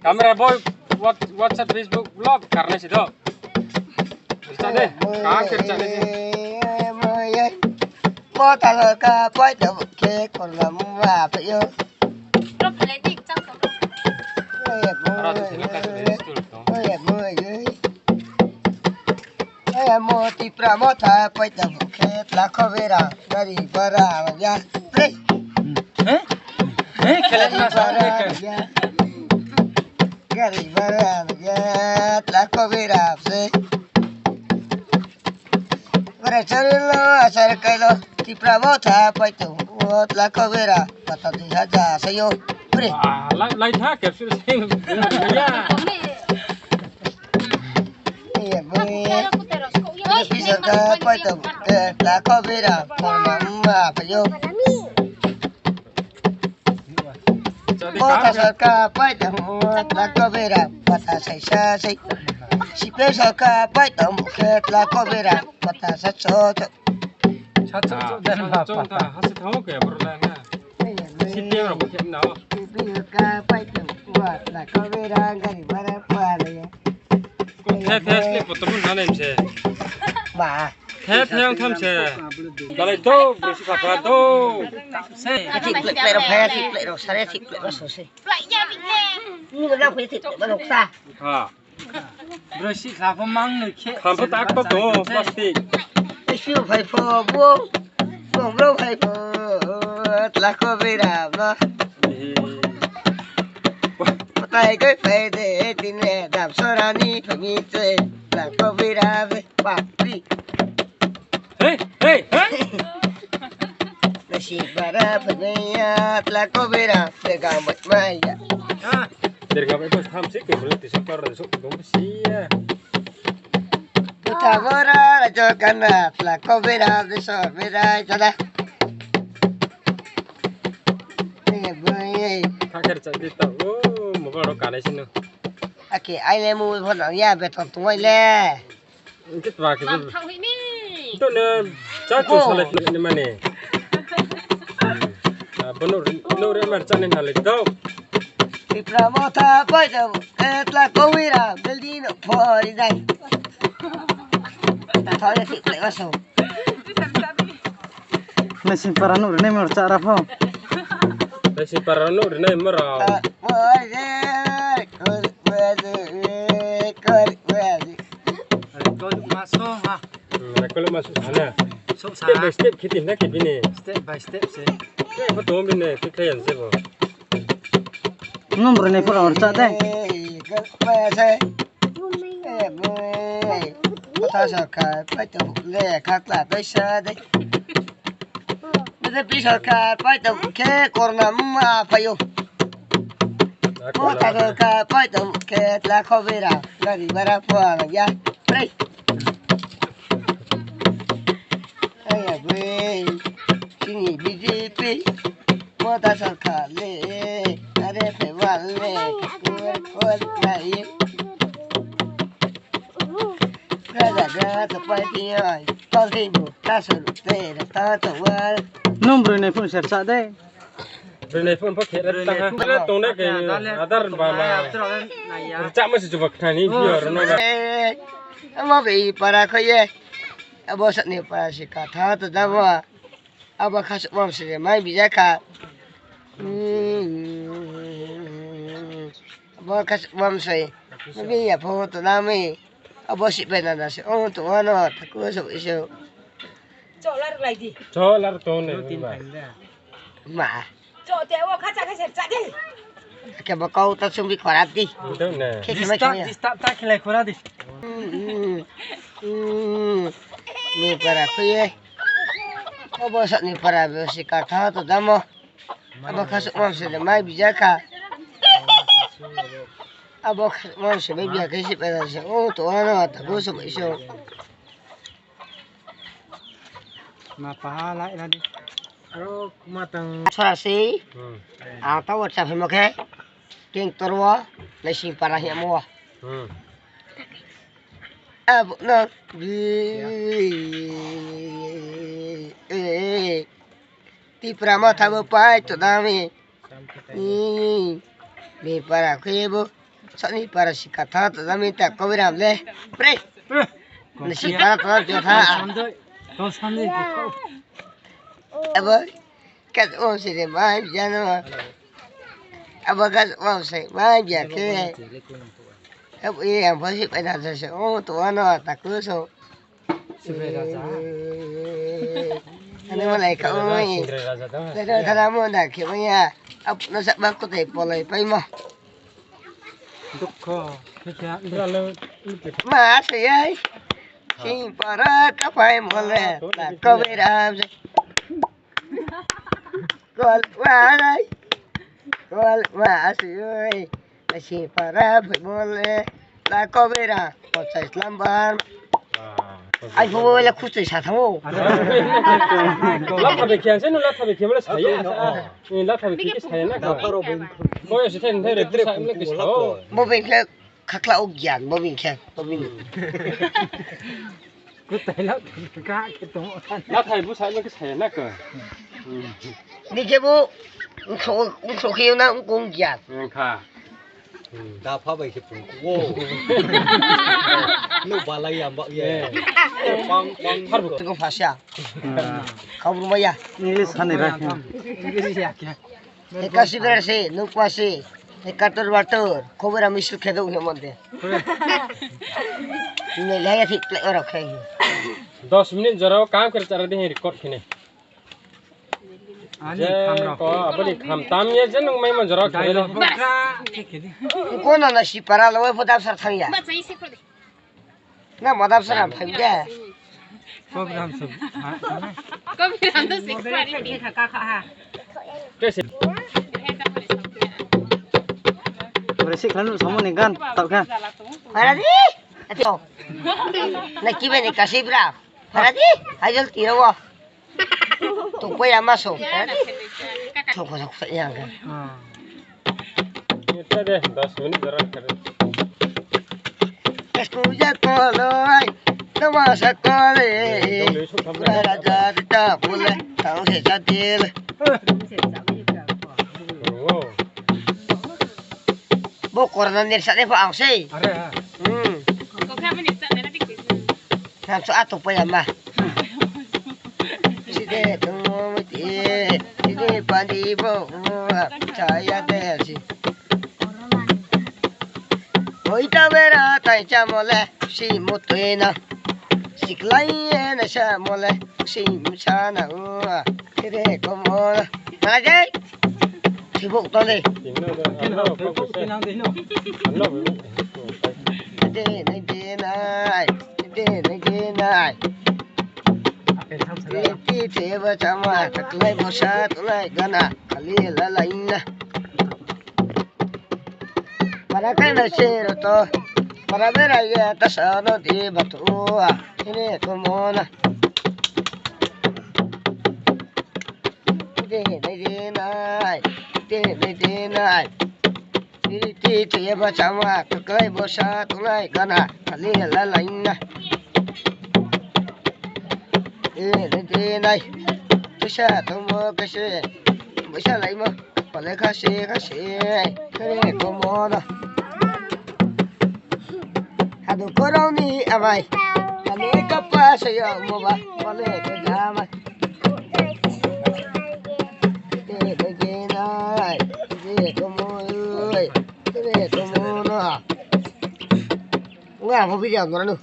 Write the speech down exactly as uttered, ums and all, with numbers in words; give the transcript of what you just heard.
Camera boy, what-, WhatsApp, Facebook, vlog, karnai si do. Rcha de, ka khe rcha de. Mo talo ka pai to khe korma mma phaio. Ro phale di, chang to. Ara to sini ka sini stul to. Aya mo Tipra Motha pai tong khe tla kho bera gari bara ya. Pre. Eh? Eh, khelek na sa. Gari bara ya tla kho bera se. Ore chari lo asar kai lo Tipra Motha pai tong tla kho bera pata dui hajar sayo. Pre. Ah, lai, lai tha capsule se. Ya. Iya, bui. Bisa ka pai tong, eh, tla kho bera, korma mma phaio. Motha sorkar pai tong, tla kho bera, pata sai sa sai. Sipe sorkar pai tong, ke tla kho bera, pata sa so so. Sa so so, dan ba pata. Hasi thao ke, bro, lai na. Sipe rok khe na. Sipe sorkar pai tong, tla kho bera, gari bara pa le. Ko the the slip poto mun na nem se. Ba. The the ang tham se. Balai do, brisi khapha do. Thik plek plek rok phai, thik plek rok sare, thik plek rok so se. Ni ga phai thik plek rok sa. Ha. Brisi khapha mang ni khe. Khapha tak to do, plastic. Isu phai pho bo. Bong bro phai pho. Tla kho bera ba. Patai koi phai de, tine dam sorani phai mi se, la ko bira se, pa, pi. Hei, hei, hei. Nasi bara phai mi ya, la ko bira, se ga mai mai ya. Derga bai ko tham se ke bulu tisa kor so ko si ya. Puta bora ra jo kana, la ko bira, de so bira, jada. Kha kher cha di ta, o, mobile ro kanai sino. Ake, ai le mobile phone ya, beton tong ai le. Hingke tma khe bo. Thang hini. To ne, cha chu salai ni mane. Ah, bono, no re mar cha ni na le to. Tipra Motha pai jao, etla kowira, building no phori jai. Ta thoi ya thik le baso. Naisingpara nuh rinai mor chara pho. Naisingpara nuh rinai mor. Record ma song ha. Hmm, record ma song ha na. Step by step khiti na khiti ni. Step by step se. Step bo tong bini, khe khe yan se bo. Nung rinai pura mor cha de. Kotha sorkar pai tong le kha kla tei sa de. B J P sorkar pai tong khe korma ma phai ou. Motha sorkar pai tong khe tla kho bera, gari bara phualang ya. Prei. Aya bai. Chini B J P. Motha sorkar le. Are phe wal le. Wal, wal, lai. Nung broi nai phone share sa de. Broi nai phone pho khe ra ta ha. Dale tong na ke adar ba ma. Rchama se chuba khna ni video ro no ba. Amo be para kho ye. Abo sa ni para se ka tha to da ba. Abo kha se bom se mai bi ja kha. Abo kha se bom se. Mai bi ya pho to na mi. Abo si bai na na se. O to wa no ta ku so iso. Cho lar lai di. Cho lar to ne. Ma. Cho te o kha cha kha se cha di. Ke bo kau ta sung bi khora di. Khe khe mai khe. Disturb ta khe lai khora di. Ni para kho ye. Abo sa ni para be si ka tha to da mo. Abo kha se bom se de mai bi ja kha. Abo kha se bom se mai bi ja kha si bai da se. O to wa no ta ku so iso. Ma pa ha lai ra di. Aro ma tang. Sora si. Hmm. A ta WhatsApp himo khe. King tor wo. Naisingpara himo. Hmm. Abo no. Bi. Eh. Tipra Motha bo pai to da mi. Ni para khe bo. Sani para si katha to jami ta kobiram le. Pre. Ni si para to jotha. Abo kat o si de mai biya no. Abo kat o si mai biya khe. Abo e ang pho si pai na se o to ano taku so. Singrai raja. Ani malai ka oi. Singrai raja da. Dai dai thana mo na khe mo ya. Ap no sa ba ko tai polai pai mo. Dukho. Khe khe ndra lo. Ma se ai. Sing para ka pai mo le. Ta ko be ra. Kol wa nai. Kol wa asi oi. Asi para phai mo le. La ko bera. Ko sai slam ban. Ai phu mo le khu sai sa thang o. Latha bai khe ang se no latha bai khe mo le sai ya. Latha bai khe khe sai ya na ka. Ko ya se then then re khu sai mo le khe sa o. Bo bai khe Khakla o gyan, bo bini khe, bo bini. Kutai la, ka khe tong o than. Lathai bu sai ma khe sai na ka. Ni khe bu, ungso, ungso khe na ungkong gyan. Eng kha. Da pha bai khe pung ku o. Nu balai yam ba ye. Pang, pang. Har bu. Ko pha sia. Kau bu ma ya. English hani ra khe. English ya khe. Eka sibra se, nukma se, eka tur batur, khobor ami su khe dou hino mande. Nilai ya thik plek oro khe. Dos minute jora o kam khe chara de record khene. Ani kham ro. Ko aboni kham tam ye je nung mai man jora khe. Dialogue bo khe khe di. Ko na na si para lo pho dab sar thang ya. Na madam sara phai de. Program se. Program to se. Kese. Ore se khanu samo ni gan tau kha. Para di. Ato. Na ki bani kasi bra. Para di. Ajol tiro wo. Tungpai ama so. Sokho sokho ya ga. Ita de, dos minute jora khe. Eskuya koloi, tama sa kole. Pura raja ta bole, tang se sa dil. Bo corona ni sa de pho ang sei. Are ha. Hmm. Ko kha bini sa de na dik. Nang so ato pa ya ma. Side tungmo mati, side pandi bo, chaya de si. Oi ta bera tai cha mole, si mutoi na. Siklai ye na sa mole, si msa na u. Kere komo na. Mana jai. Sibuk tole. Ade nai de nai, ade nai de nai. Ti te ba chama, taklai bosa, tulai gana, kali lalai na. Para kai na se ro to, para bera ye ta sa no de ba tu a, ini komo na. Ade nai de nai, ade nai de nai. Ti ti ti ye ba chama, taklai bosa, tulai gana, kali lalai na. E, nai de nai. Tusa tongmo kese. Bosa laimo. Pale khase khase. Kare komo na. Hadu korong ni amai. Kami kapa sayo mo ba. Pale ke amai. Te de ke nai. Te komo oi. Te komo na. Nga mo video no.